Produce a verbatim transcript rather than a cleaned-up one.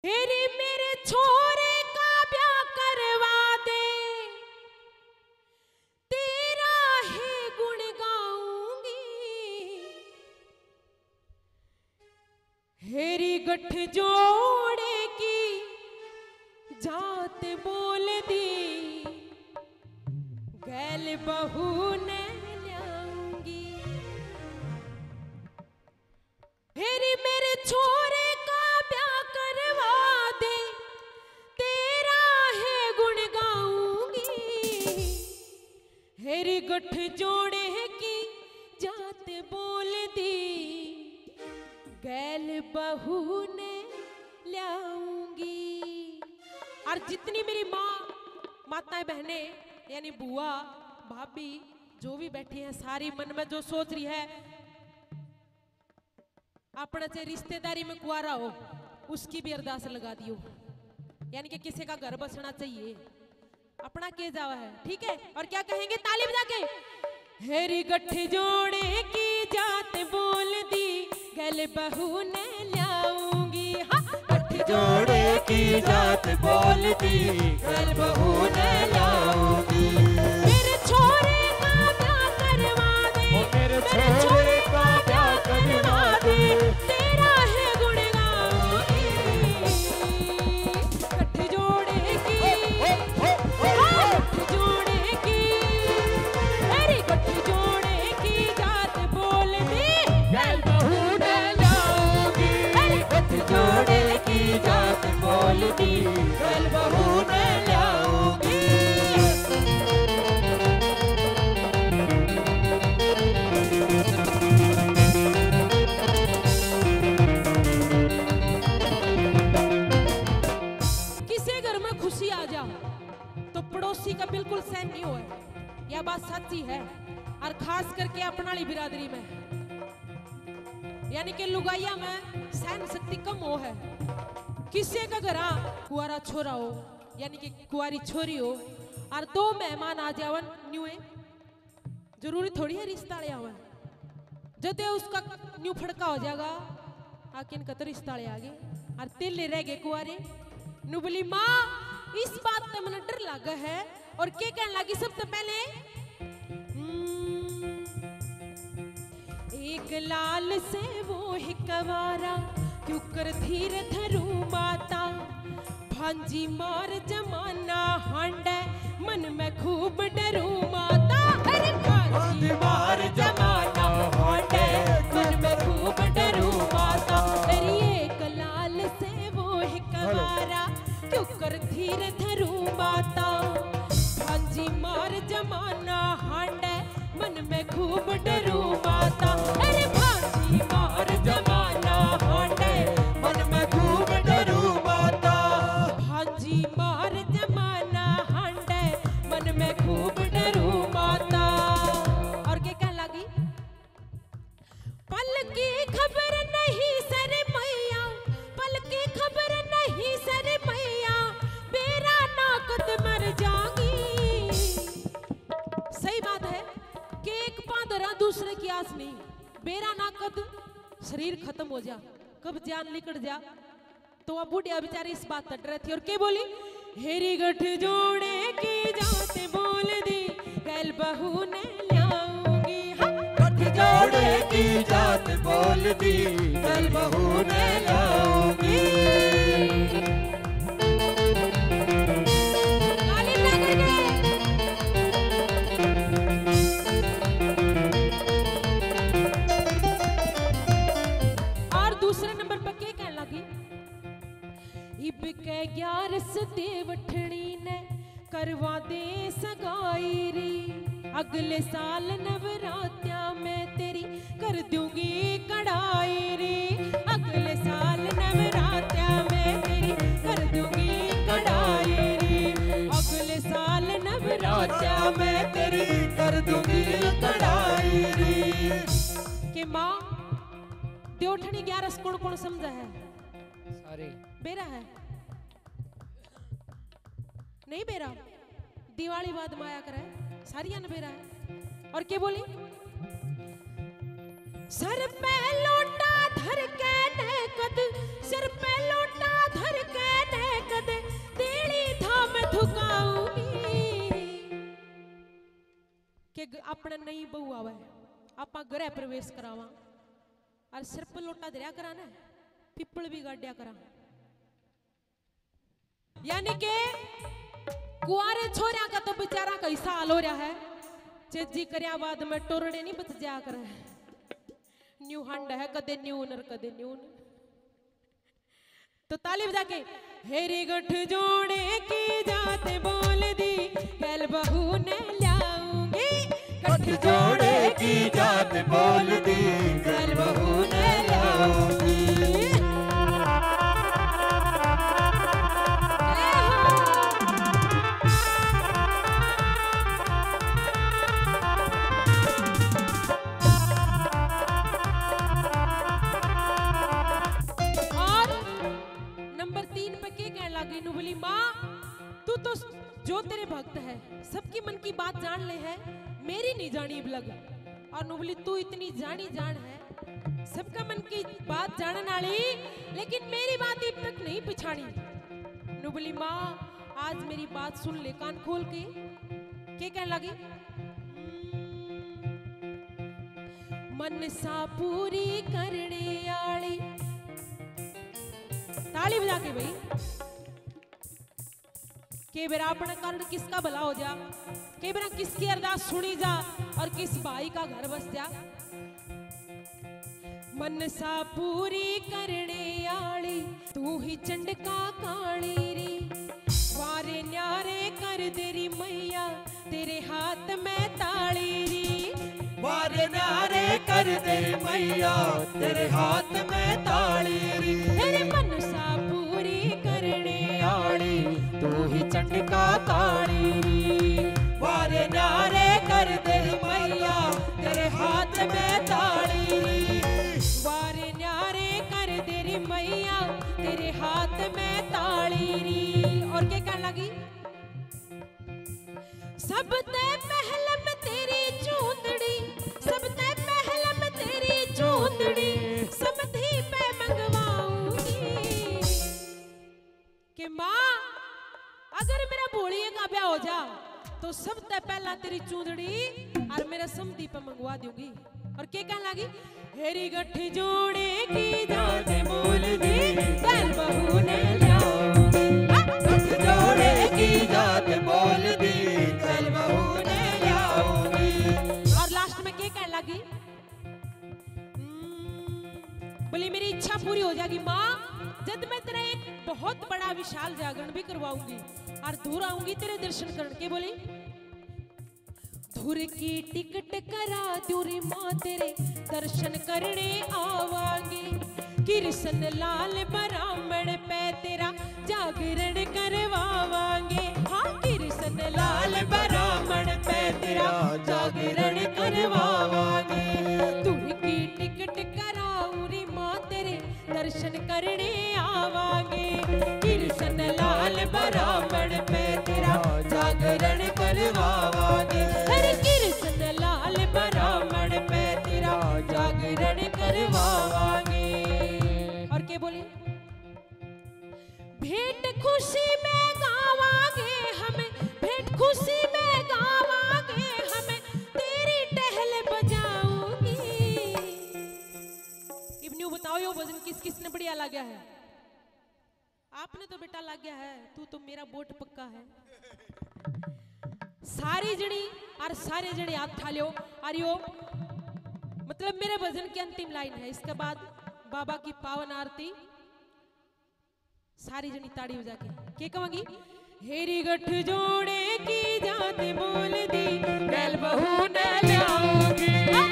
तेरी मेरे छोरे का ब्याह करवा दे, तेरा ही गुण गाऊंगी। हेरी गठ जोड़े की जात बोल दी, गैल बहू ने ल्याऊंगी। हेरी मेरे छोरे का ब्याह करवा दे, तेरा है गुण गाऊंगी। हेरी गठ जोड़े की जात बोल दी, गैल बहू ने ल्याऊंगी। और जितनी मेरी माँ, माताएं, बहनें, यानी बुआ, भाभी, जो भी बैठी हैं, सारी मन में जो सोच रही है, अपना चाहे रिश्तेदारी में कुआरा हो, उसकी भी अरदास लगा दियो, यानी कि किसी का घर बसना चाहिए, अपना के जावा है, ठीक है। और क्या कहेंगे ताली बजा के, हेरी गठ जोड़े की जात बोल दी, गैल बहू ने ल्याऊंगी। हाँ, गठ जोड़े की जात बोल दी, गैल बहू ने ल्याऊंगी। मेरे छोरे का ब्याह करवा दे, ओ मेरे छोरे का ब्याह करवा दे, तेरा है गुण गाऊंगी। गठ जोड़े की, हाँ, गठ जोड़े की, अरे गठ जोड़े की जात बोल दी, गैल बहू ने ल्याऊंगी। अरे गठ जोड़े की जात बोल दी, गैल बहू ने ल्याऊंगी। किसी घर में खुशी आ जा तो पड़ोसी का बिल्कुल सहन नहीं होए, यह बात सच्ची है। और खास करके अपना वाली बिरादरी में, यानी कि लुगाइया में सहन शक्ति कम हो है। किसी का घर आ, कुआरा छोरा हो, यानी कि कुआरी छोरी हो, और दो मेहमान आ जावन, न्यू है, जरूरी थोड़ी है रिश्ता ले आवे। जदे उसका न्यू फड़का हो जाएगा, आके इनका तो रिश्ता ले आ गए और तेले रह गए कुआरे। नु बोली, माँ, इस बात से मैंने डर लगा है। और के कहने लगी सबसे पहले, हम्म, एक लाल से वो ही कवारा, क्यों कर धीर धरू माता, भांजी मार जमाना हांडे, मन में खूब डरू माता। अरे भांजी मार जमाना हांडे, मन में खूब डरू माता। अरे एक लाल से वो ही कवारा, क्यों कर धीर धरू माता, भांजी मार जमाना हांडे, मन में खूब डरू माता। अरे भांजी मार जमाना हांडे, मन में खूब डरू माता। भांजी मार जमाना हांडे, मन में खूब डरू माता। और के कहने लगी? पल की खबर नहीं सर मैया, पल की खबर नहीं सर मैया, बेरा ना कद मर जागी। सही बात है कि एक पांव धरा दूसरे की आस नहीं, बेरा ना कद शरीर खत्म हो जा, कब जान निकल जा। तो वह बुढ़िया बेचारी इस बात तक डरे थी और के बोली, हेरी गठ जोड़े की जात बोल दी, गैल बहू ने ल्याऊंगी। हाँ। गठ जोड़े की जात बोल दी, गैल बहू ने ल्याऊंगी। ताली ना करके। और दूसरे नंबर पर के कहने लगी? इब के ग्यारस देवठणी ने करवा दे सगाई री, अगले साल नवरात्या में तेरी कर दूंगी कढ़ाई री, अगले साल नवरात्या में तेरी कर दूंगी कढ़ाई री, अगले साल नवरात्या में तेरी कर दूंगी कढ़ाई री। के माँ, देवठणी ग्यारस कौन कौन समझा है? सारे। बेरा है? नहीं बेरा? दिवाली बाद माया करे, सारिया ने बेरा है। और के बोली? सर पे लोटा धर के नकद, सर पे लोटा धर के नई बहू आवे, आपा गृह प्रवेश करावा और सिर पर लोटा धरया करा ना, पिपल भी गाड्या करा। यानी के कुआरे छोरिया का तो बेचारा का ऐसा हाल हो रहा है, चेजी करया बाद में टोरड़े नहीं बच जाया करे। न्यू हंड है, कदे न्यू नर, कदे न्यू नर। तो ताली बजा के, हेरी गठ जोड़े की जात बोल दी, गैल बहू ने ल्याऊंगी। गठ जोड़े की जात बोल दी, गैल बहू ने ल्याऊंगी। और नंबर तीन पे के कहने लगी नु बोली, माँ, तू तो जो तेरे भक्त है, सबकी मन की बात जान ले है, मेरी नहीं जानी इब लग। और नु बोली, तू इतनी जानी जान है, सबका मन की बात जानन वाली, लेकिन मेरी बात इब तक नहीं पिछानी। नु बोली, माँ, आज मेरी बात सुन ले कान खोल के। के कहने लगी? मनसा पूरी करने आली। ताली बजा के भाई। के बेरा अपने कारण किसका भला हो जा, के बेरा किसकी अरदास सुनी जा और किस भाई का घर बस जा। मनसा पूरी करने आली तू ही चंडका काली री। वारे न्यारे कर दे री मैया, तेरे हाथ में ताली री। वारे न्यारे कर दे री मैया, तेरे हाथ में ताली री। तेरे मनसा पूरी करने आली तू ही चंडका काली री। वारे न्यारे कर दे री मैया, तेरे हाथ में ताली री। वारे न्यारे कर दे री मैया, तेरे हाथ में ताली री। और के कहने लगी? सबते पहलम तेरी चूंदड़ी, सबते पहलम तेरी चूंदड़ी, समधी पे मंगवाऊंगी। के माँ, अगर मेरा भोलिए का ब्याह हो जा, तो सबते पहला तेरी चूंदड़ी और मेरा समधी पे मंगवा दूंगी। और के कहने लगी? हेरी गठ जोड़े की जात बोल दी, गैल बहू ने ल्याऊंगी। हाँ? गठ जोड़े की जात बोल दी, गैल बहू ने ल्याऊंगी। और लास्ट में के कहने लगी? हम्म, बोली, मेरी इच्छा पूरी हो जाएगी माँ, जद मैं तेरा एक बहुत बड़ा विशाल जागरण भी करवाऊंगी और दूर आऊंगी तेरे दर्शन करने के। बोली, धुर की टिकट करा दूरी माँ, तेरे दर्शन करने आवांगे। कृष्ण लाल ब्राह्मण पे तेरा जागरण करवावांगे। हाँ, कृष्ण लाल ब्राह्मण पे तेरा जागरण करवावांगे। धुर की टिकट करा उरी माँ, तेरे दर्शन करने आवांगे। कृष्ण लाल ब्राह्मण पे तेरा जागरण करवावांगे। अरे कृष्ण लाल ब्राह्मण पे तेरा जागरण करवावांगे। और के बोली? भेंट खुशी में गावांगे हम, भेंट खुशी में गावांगे हम, तेरी टहल बजाऊंगी। इब न्यू बताओ, यो भजन किस किस ने बढ़िया लाग्या है? आपने तो बेटा लाग्या है, तू तो मेरा बोट पक्का है। सारी जणी और सारे जणे हाथ ठा ल्यो। और यो मतलब मेरे भजन की अंतिम लाइन है, इसके बाद बाबा की पावन आरती। सारी जणी ताड़ी बजा के के कहेंगी? हेरी गठ जोड़े की जात बोल दी, गैल बहू ने ल्याऊंगी। हाँ,